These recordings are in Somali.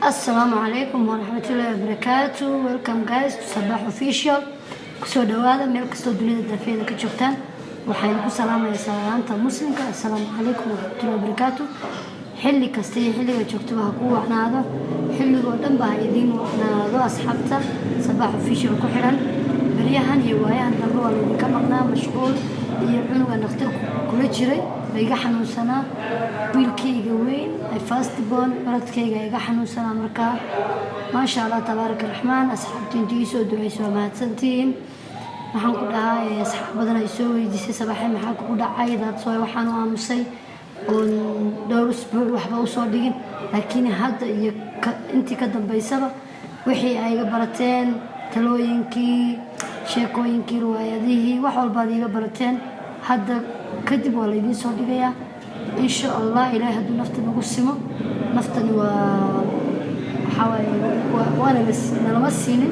Asalaamu calaykum waraxmatullaahi wabarakaatu. Welcome guys to Sabax Official. Kusoo dhawaada meel kastoo dunida dafeeda ka joogtaan. Waxaynu ku salaamayaa salaanta muslimka: assalaamu calaykum waraxmatullahi wabarakaatu. Xilli kasta iyo xilliga joogtaba ha kuu wacnaado, xilligoo dhan ba ha idiin wacnaado. Asxaabta Sabax Official ku xidhan, beryahan iyo waayahan dambe waa laydinka maqnaa, mashquul iyo cunuga dhakhtar kula jiray oo iga xanuunsanaa. Wiilkayga weyn ay first born, curadkayga iga xanuunsanaa. Markaa maasha Allah, tabaaraka raxmaan. Asxaabta intii ii soo duceysa waa mahadsantihiin. Waxaan ku dhahaa, asxaab badan ay soo weydiisay: "Sabaxay, maxaa kugu dhacay?" Daadsoy waxaan u aamusay oon dhowr usbuuc waxba usoo dhigin, laakiin hadda iyo intii ka dambeysaba wixii ay iga barateen, talooyinkii, sheekooyinkii, riwaayadihii, wax walbaad iga barateen, hadda kadib waa laydiin soo dhigayaa insha Allah, Ilaahay hadduu nafta nagu simo. Naftani waa waxaa waaye, waana nalama siinin,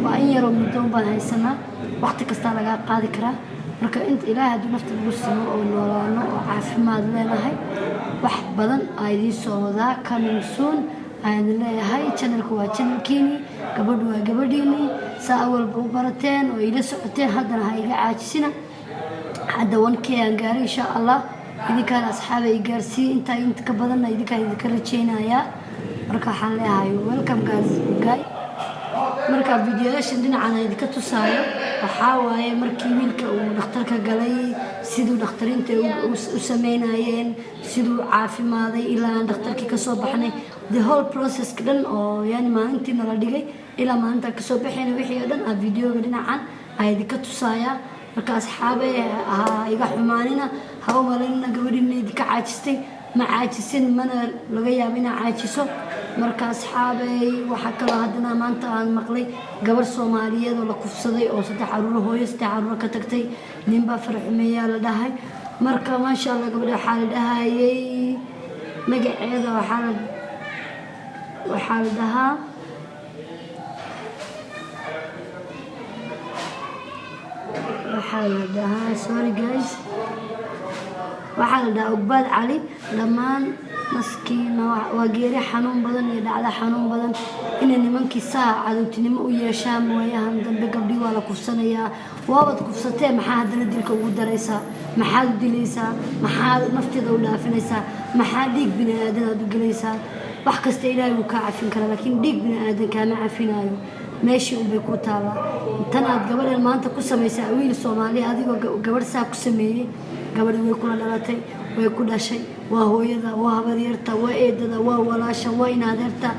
waa in yaroo muddo baan haysanaa, waqti kastaa lagaa qaadi karaa. Marka inta Ilaahay hadduu nafta nagu simo oo noolaano oo caafimaad leenahay, wax badan aa idiin soo wadaa. Coming soon aan idin leeyahay. Channelka waa channelkiinii, gabadhu waa gabadhiinii. Saa awalba u barateen oo ila socoteen, haddana ha iga caajisina. Hadda 1K aan gaaray, insha Allah idinkaan asxaaba i gaarsiiye, intaa inta ka badanna idinkaan idinka rajaynayaa. Marka waxaan leeyahay welcome guys guy. Marka videoyaashan dhinacan idinka tusaayo waxaa waaye markii wiilka uu dhakhtarka galay, siduu dhakhtariinta u sameynayeen, siduu caafimaaday ilaa aan dhakhtarkii kasoo baxnay, the whole processka dhan oo yani maalintii nala dhigay ilaa maalintaan kasoo baxayna, wixii oo dhan aa videoga dhinacan aa idinka tusaaya. Marka asxaabe, ha iga xumaanina, ha u malaynina gabadhiina idinka caajistay. Ma caajisin, mana laga yaabo inaa caajiso. Marka asxaabey, waxaa kaloo haddana maanta aan maqlay gabar Soomaaliyeed oo la kufsaday oo saddex caruuro, hooyo saddex caruuro ka tagtay. Ninbaa faraxumeeyaa la dhahay. Marka maasha Allah, gabadha waxaa la dhahayay magaceeda waxaa la dhahaa, sorry guys, waxaa la dhahaa Ogbaad Cali. Dhammaan maskiina waa geeri xanuun badan iyo dhacdo xanuun badan inay nimankii saa cadowtinimo u yeeshaan. Waayahan dambe gabdhii waa la kufsanayaa. Waabad kufsatee, maxaa haddana dilka ugu daraysaa? Maxaad u dilaysaa? Maxaad nafteeda u dhaafinaysaa? Maxaa dhiig bini aadan aad u gelaysaa? Wax kasta Ilaahay wuu kaa cafin karaa, laakiin dhiig bini aadan kaama cafinaayo. Meeshii unbay ku taallaa. Tan aad gabadhan maanta ku samaysaa, wiil Soomaaliya, adigoo gabadh saa ku sameeyey, gabadhi way kula dhalatay, way ku dhashay, waa hooyada, waa habaryarta, waa eedada, waa walaasha, waa inadeerta,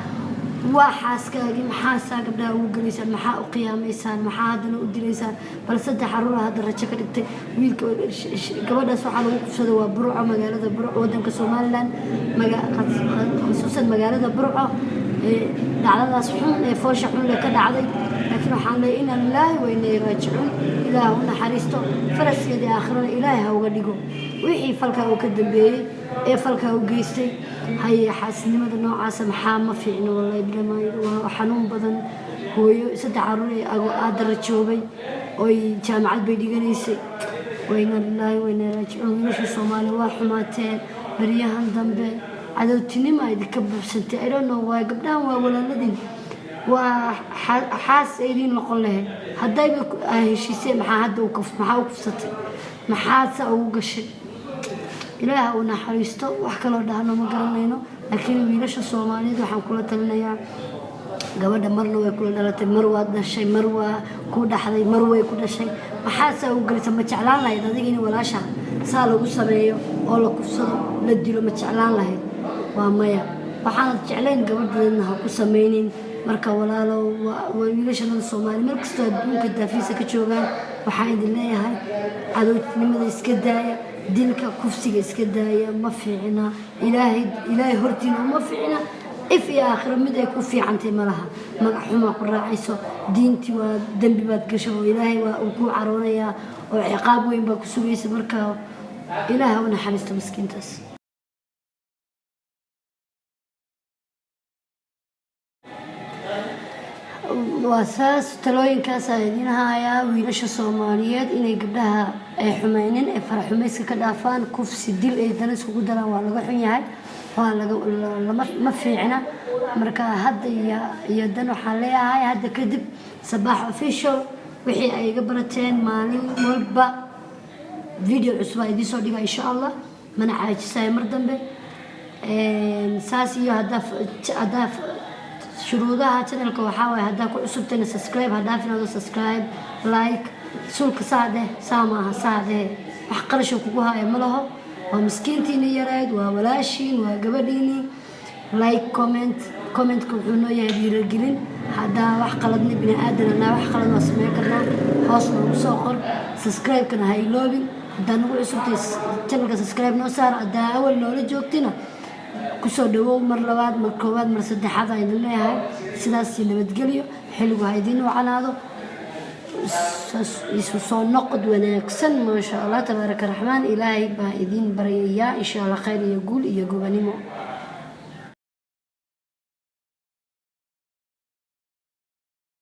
waa xaaskaagii. Maxaasaa gabdhaha ugu gelaysaan? Maxaa u qiyaamaysaan? Maxaa haddana u dilaysaan? Bal saddex caruura hadda rajo ka dhigtay wiilka. Gabadhaas waxaa lagu kufsaday waa Burco, magaalada Burco, wadanka Somaliland, khusuusan magaalada Burco. Dhacdadaas xun ee foosha xun le ka dhacday. Laakiin waxaan leeyahay: inaa lilaahi wa inaa raajicuun. Ilaah u naxariisto, faraskeedii aakhirana Ilaahay ha uga dhigo wixii falkaa uu ka dambeeyey ee falkaa u geystay. Haye, xaasidnimada noocaasa maxaa? Ma fiicno wallahi bilamaayo, waa xanuun badan. Hooyo saddex caruur ee aada rajoobay oy jaamacad bay dhiganaysay. Wayna lilaahi wayna raajicuun. Wiilashii Soomaaliya waa xumaateen beryahan dambe, cadowtinimo idinka buuxsantay. I don't know why. Gabdhahan waa walaaladin, waa xaas aydiin noqon lahayd haddayba heshiiseen. Maxaa hadda maxaa u kufsatay? Maxaad saa ugu gashay? Ilaah uu naxariisto, wax kaloo dhahno ma garanayno. Laakiin wiilasha Soomaaliyeed waxaan kula talinayaa: gabadha marna way kula dhalatay, mar waad dhashay, mar waa ku dhaxday, mar way ku dhashay. Maxaa saa ugu gelisa? Ma jeclaan lahayd adiga in walaasha saa lagu sameeyo oo la kufsado, la dilo? Ma jeclaan lahayd? Waa maya. Waxaanad jeclayn gabadheedna ha ku sameynin. Marka walaalo, waa wiilashanada Soomaaliya meel kastoo adduunka daafiisa ka joogaan, waxaan idin leeyahay: cadowtinimada iska daaya, dilka, kufsiga iska daaya. Ma fiicna, Ilaahay, Ilaahay hortiina uma fiicna, if iyo aakhiro mid ay ku fiicantay ma laha. Magac xumaa ku raacayso, diintii waa dembi baad gasho oo Ilaahay waa uu ku caroonayaa oo ciqaab weyn baa ku sugaysa. Marka Ilaah u naxariisto miskiintaas. Waa saas, talooyinkaasaa idiin hayaa. Wiilasha Soomaaliyeed inay gabdhaha ay xumeynin, ay faraxumayska ka dhaafaan, kufsi, dil ay dana iskugu daraan, waa laga xun yahay. Waa laga lama ma fiicna. Marka hadda iyo dan waxaan leeyahay, hadda kadib Sabaax Official wixii ay iga barateen, maalin walba video cusub aa idiin soo dhiga, insha Allah. Mana caajisayo mar dambe. Saas iyo haddaa shuruudaha channelka waxaa waaye, haddaa ku cusubtayna subscribe ha dhaafinado, subscribe, like, suulka saa dheh, saa maaha, saa dheh. Wax qarasho kugu haya ma laho. Waa miskiintiini yareed, waa walaashiin, waa gabadhiini. Like, comment. Commentka wuxuu noo yahay dhiirigelin. Haddaa wax qaladni, bini aadan anaa, wax qalad waa sameyn karnaa, hoos noogu soo qor. Subscribe-kana ha iloobin. Haddaa nagu cusubtay channelka, subscribe noo saar. Haddaa awal noola joogtina, kusoo dhawow mar labaad, mar koowaad, mar saddexaad aan idin leeyahay. Sidaas nabadgelyo, xilligu ha idiin wacanaado. Isu soo noqod wanaagsan. Maasha Allah, tabaaraka raxmaan. Ilaahay baa idiin baryayaa, insha Allah, khayr iyo guul iyo gobanimo.